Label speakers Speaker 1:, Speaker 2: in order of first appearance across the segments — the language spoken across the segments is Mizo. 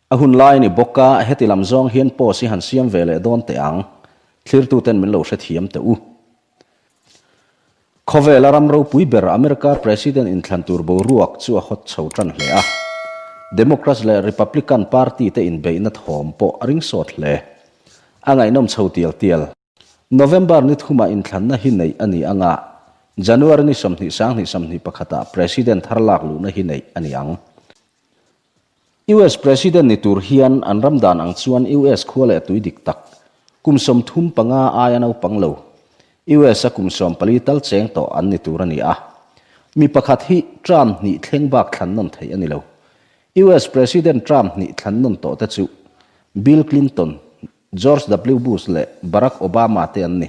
Speaker 1: A hun lai a ni bawk a, heti lam zawng hian post hi han siam ve leh dawn teh ang. Thlirtuten min lo hrethiam teh u. Khawvela ram ropui ber America President inthlan tur boruak chu a hawt chho tan hle a. Democrats leh Republican party te inbeihna thawm pawh a ring sawt hle. A ngaihnawm chho tial tial. November ni thumah inthlanna hi neih a ni anga, January ni 20 sang hnih 21 ah President thar lak luhna hi neih a ni ang. US President ni tur hian an ram dan ang chuan US khua leh tui dik tak, kum 35 aia naupang lo, US a kum 14 tal cheng tawh an ni tur a ni a. Mi pakhat hi term hnih thleng bak thlan nawn theih a ni lo. US President term hnih thlan nawn tawh te chu Bill Clinton, George W Bush leh Barack Obama te an ni.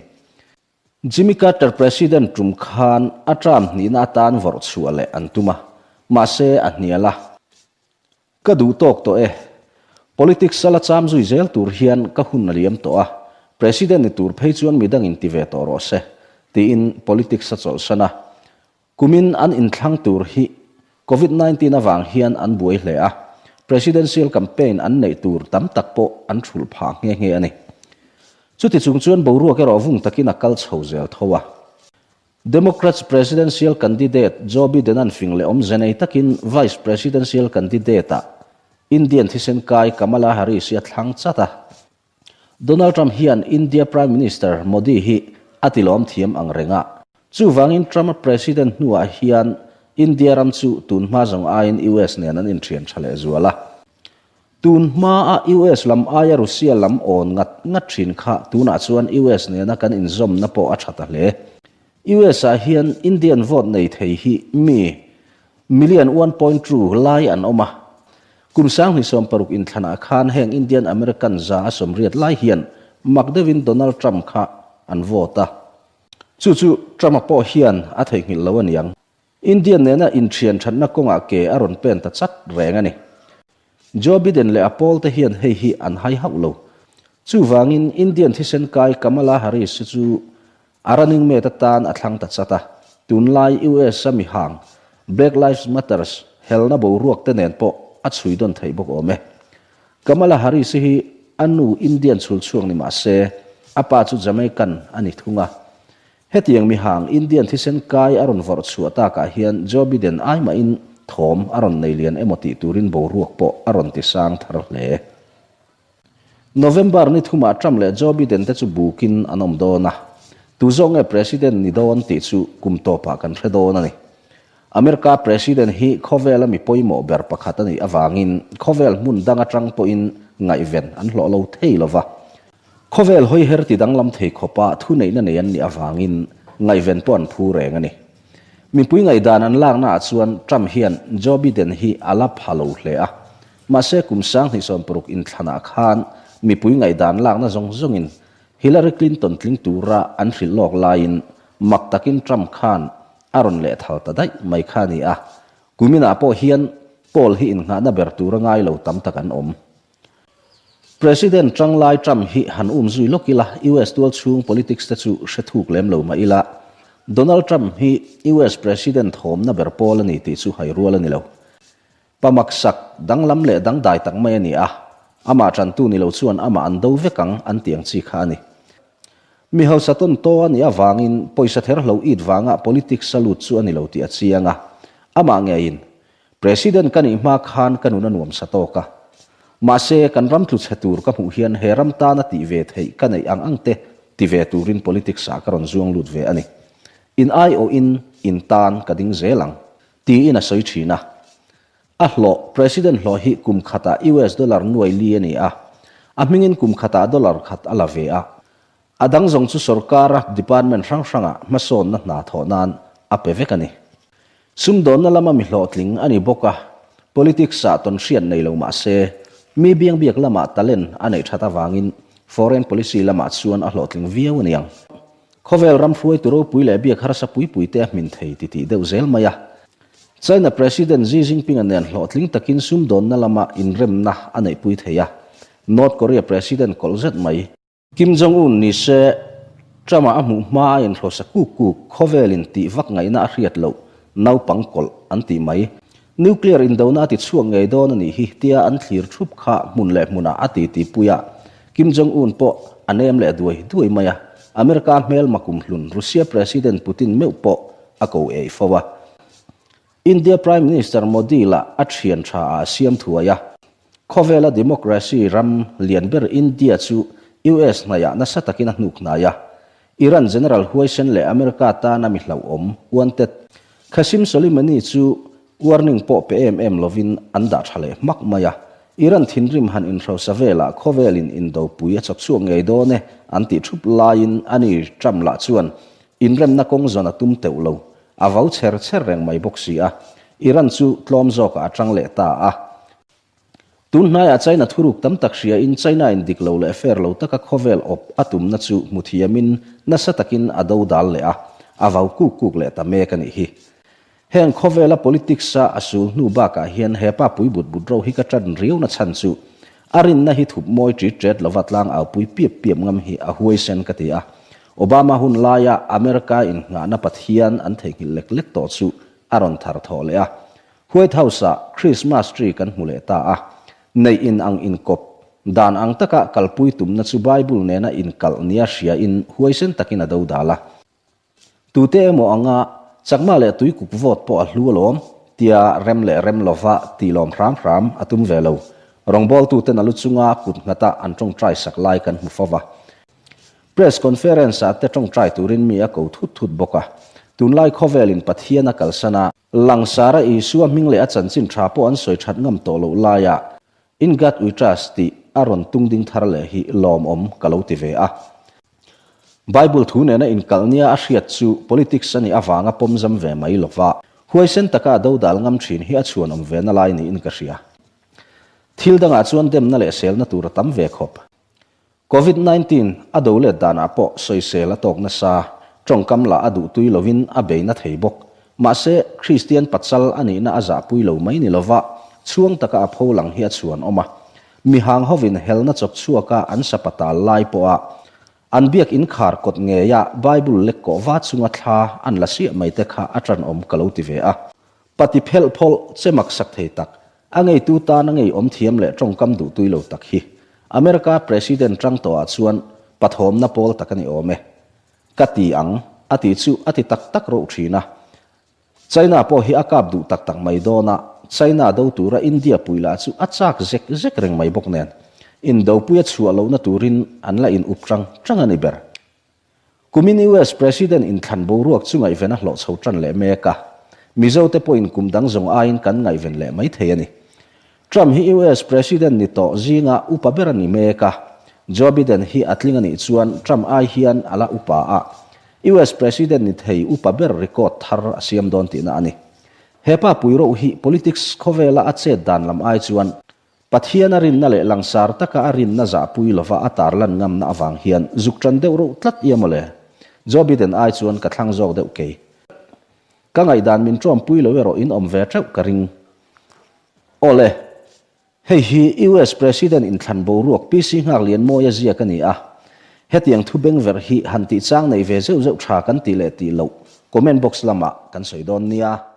Speaker 1: Jimmy Carter President tum khan a term hnihna atan vawrh chhuah leh an tum a, mahse a hnial a. Ka duh tawk tawh e. Politics a la cham zui zel tur hian ka hun a liam tawh a, President ni tur phei chuan midangin ti ve tawh rawh se, tiin politics a chawlhsan a. Kumin an inthlang tur hi Covid 19 avang hian an buai hle a, presidential campaign an neih tur tam tak pawh an thulh phah nghe nghe a ni. Chuti chung chuan boruak erawh vung takin a kal chho zel tho a. Democrats presidential candidate Joe Biden-a'n fing leh awmze nei takin vice presidential candidate-ah Indian thisen kai Kamala Harris-i a thlang chat a. Donald Trump hian India Prime Minister Modi hi a tilawm thiam ang reng a. Chuvangin Trump-a President hnuah hian India ram chu tun hma zawng aiin US nen an inthian tha leh zual a. Tun hmaa US lam aia Russia lam awn ngat ngat thin kha tunah chuan US nena kan inzawmna pawh a tha ta hle. US-ah hian Indian vote nei thei hi mi Million 1.2 lai an awm a. Kum 2016 inthlanah khan heng Indian American 180 lai hian mak deuhin Donald Trump kha an vote a. Chu chu Trump-a pawh hian a theihnghilh lo a niang. Indian nena inthian thatna kawngah ke a rawn pen ta chat reng a ni. Joe Biden leh a pawlte hian hei hi an hai hauh lo. Chuvangin Indian thisen kai Kamala Harris chu A running mate atan a thlang ta chat a, tunlai US a mihang Black Lives Matters helna boruak te nen pawh a chhui dawn theih bawk awm e. Kamala Harris hi a nu Indian chhul chhuak ni mah se, a pa chu Jamaican a ni thung a. Hetiang mihang Indian thisen kai a rawn vawrh chhuah takah hian Joe Biden ai mahin thawm a rawn nei lian emaw tih turin boruak pawh a rawn ti sang thar hle. November ni thumah Trump leh Joe Biden te chu bukin an awm dawn a, tu zawk nge President ni dawn tih chu kum tawpah kan hre dawn a ni. America President hi khawvela mi pawimawh ber pakhat a nih avangin khawvel hmun dang atang pawhin ngaihven an hlawh lo thei lo va. Khawvel hawiher ti danglam thei khawpa thuneihna nei an nih avangin ngaihven pawh an phu reng a ni. Mipui ngaihdan an laknaah chuan Trump hian Joe Biden hi a la pha lo hle a, Mahse kum 2016 inthlanah khan mipui ngaihdan lakna zawng zawngin Hillary Clinton tling tura an hrilh lawk laiin mak takin Trump khan a rawn lehthal ta daih mai kha a ni a. Kuminah pawh hian poll hi innghahna ber tura ngai lo tam tak an awm. President tanglai Trump hi han um zui lawk ila US tual chhung politics te chu hre thuk lem lo mah ila Donald Trump hi US President thawmna ber pawl a ni tih chu hai rual a ni lo. Pa maksak, danglam leh dangdai tak mai a ni a, amah tantu ni lo chuan amah an do vek ang an tih ang chi kha a ni. Mi hausa tawn taw a nih avangin pawisa ther hlo it vanga politics a lut chu a ni lo tih a chiang a, amah ngeiin, President ka nih hma khan ka nun a nuam sa tawk a. Mahse, kan ram tlu chhe tur ka hmuh hian he ram tana tih ve theih ka neih ang ang te ti ve turin politics ah ka rawn zuang lut ve a ni. In aiawhin in tan ka ding zel ang. Tiin a sawi thin a. A hlawh, President hlawh hi kum khatah US dollar nuai li a ni a. A hmingin kum khatah dollar khat a la ve a. A dang zawng chu sorkara department hrang hrangah hmasawnna hna thawh nan a pe vek a ni. Sumdawnna lama mi hlawhtling a ni bawk a, politics-ah tawnhriat nei lo mah se, mi biangbiak lamah talent a neih that avangin foreign policy lamah chuan a hlawhtling viau a niang. Khawvel ram hruaitu ropui leh biak harsa pui pui te a hmin thei ti tih deuh zel mai a. China President Xi Jinping-a nen hlawhtling takin sumdawnna lama inremna a neihpui thei a, North Korea President kawlh zet mai. Kim Jong-un ni se, Trump-a a hmuh hma a inhrosa kuk kuk, khawvelin tih vak ngaihna a hriat loh, naupang kawlh an tih mai. Nuclear indona a ti chhuak ngei dawn a nih hi tia an thlir thup kha hmun leh hmunah a titi pui a. Kim Jong Un pawh a nem leh duai duai mai a, America hmelma kumhlun Russia President Putin meuh pawh a ko ei fo a. India Prime Minister Modi lah a thian tha ah a siam thuai a. Khawvela democracy ram lian ber India chu US hnaihah nasa takin a hnuk hnai a. Iran General huaisen leh America tana mi hlauhawm, wanted, Qasem Soleimani chu warning pawh pe em em lovin an dah tha leh hmak mai a. Iran thinrim han inhrosa velah khawvelin indopui a chawk chhuak ngei dawn e an tih thup laiin ani Trump lah chuan inremna kawng zawn a tum teuh lo, a vau chher chher reng mai bawk si a. Iran chu tlawm zawkah a tang leh ta a. Tun hnaiah China thuruk tam tak hriain China in dik lo leh fair lo taka khawvel awp a tumna chu hmu thiamin nasa takin a do dal leh a, a vau kuk kuk leh ta mek a nih hi. Heng khawvela politics a a sul hnu bakah hian he pa pui but but ro hi ka tan riau na chhan chu a rinna hi thup mawi ṭit ṭet lova tlang aupui piap piap ngam hi a huaisen ka ti a. Obama hun laia America in nghahna Pathian an theihnghilh lek lek tawh chu a rawn thar thawh leh a. White House-ah Christmas tree kan hmu leh ta a, neih in ang inkawp, dan ang taka kalpui tumna chu Bible nena inkalh nia hriain huaisen takin a do dal a. Tute emaw anga Chakma leh Tuikuk vote pawh a hlu alawm, tia rem leh rem lova tih lawm hram hram a tum ve lo. Rawngbawltuten a lu chunga kut nghata an tawngtai sak lai kan hmu fo va. Press conference-ah te tawngtai turin mi a ko thut thut bawk a. Tunlai khawvelin Pathian a kalsan a. Langsara Isua hming leh a chanchin tha pawh an sawi that ngam tawh loh laiah In God We Trust tih a rawn tung ding thar leh hi lawmawm ka lo ti ve a. Bible thu nena inkalh nia a hriat chu politics a nih avanga pawmzam ve mai lova huaisen taka a dodal ngam thin hi a chhuanawm ve na lai niin ka hria. Thil dangah chuan demna leh selna tur a tam ve khawp. Covid 19 a do let danah pawh sawisel a tawk nasa, tawngkam lah a duhtui lovin a bei na thei bawk. Mahse, Kristian pachal a nihna a zahpui lo mai ni lova, chhuang taka a pho lang hi a chhuan awm a. Mihang hovin helna chawp chhuaka an sapatal lai pawha an biak inkhar kawt ngeia Bible lek kawh va chunga thla an la siah mai te kha a tanawm ka lo ti ve a. Pati phelh phawlh che maksak thei tak, A ngeitu tan a ngei awm thiam leh tawngkam duhtui lo tak hi America President tang tawhah chuan pathawmna pawl tak a ni awm e. Ka ti ang, a ti chu a ti tak tak roh thin a. China pawh hi a kap duh tak tak mai dawn a, China do tura India pui lah chu a chak zek zek reng mai bawk nen, indopui a chhuah lohna turin an la in up tang tang a ni ber. Kumin US President inthlan boruak chu ngaihven a hlawh chho tan leh mek a, Mizote pawhin kum dang zawng aiin kan ngaihven leh mai thei a ni. Trump hi US President ni tawh zinga upa ber a ni mek a, Joe Biden hi a tling a nih chuan Trump ai hian a la upa a, US President ni thei upa ber record thar a siam dawn tihna a ni. He pa pui roh hi politics khawvela a chet dan lam ai chuan Pathian a rinna leh langsar taka a rinna zahpui lova a tarlan ngamna avang hian zuk tan deuh reuh tlat ia mawle. Joe Biden ai chuan ka thlang zawk deuh kei. Ka ngaihdan min tawmpui lo erawh in awm ve teuh ka ring. Awle, hei hi US President inthlan boruak PC Nghaklianmawia ziak a ni a. Hetiang thu bengverh hi han tih chang nei ve zeuh zeuh tha kan tih leh tih loh comment box lamah kan sawi dawn nia.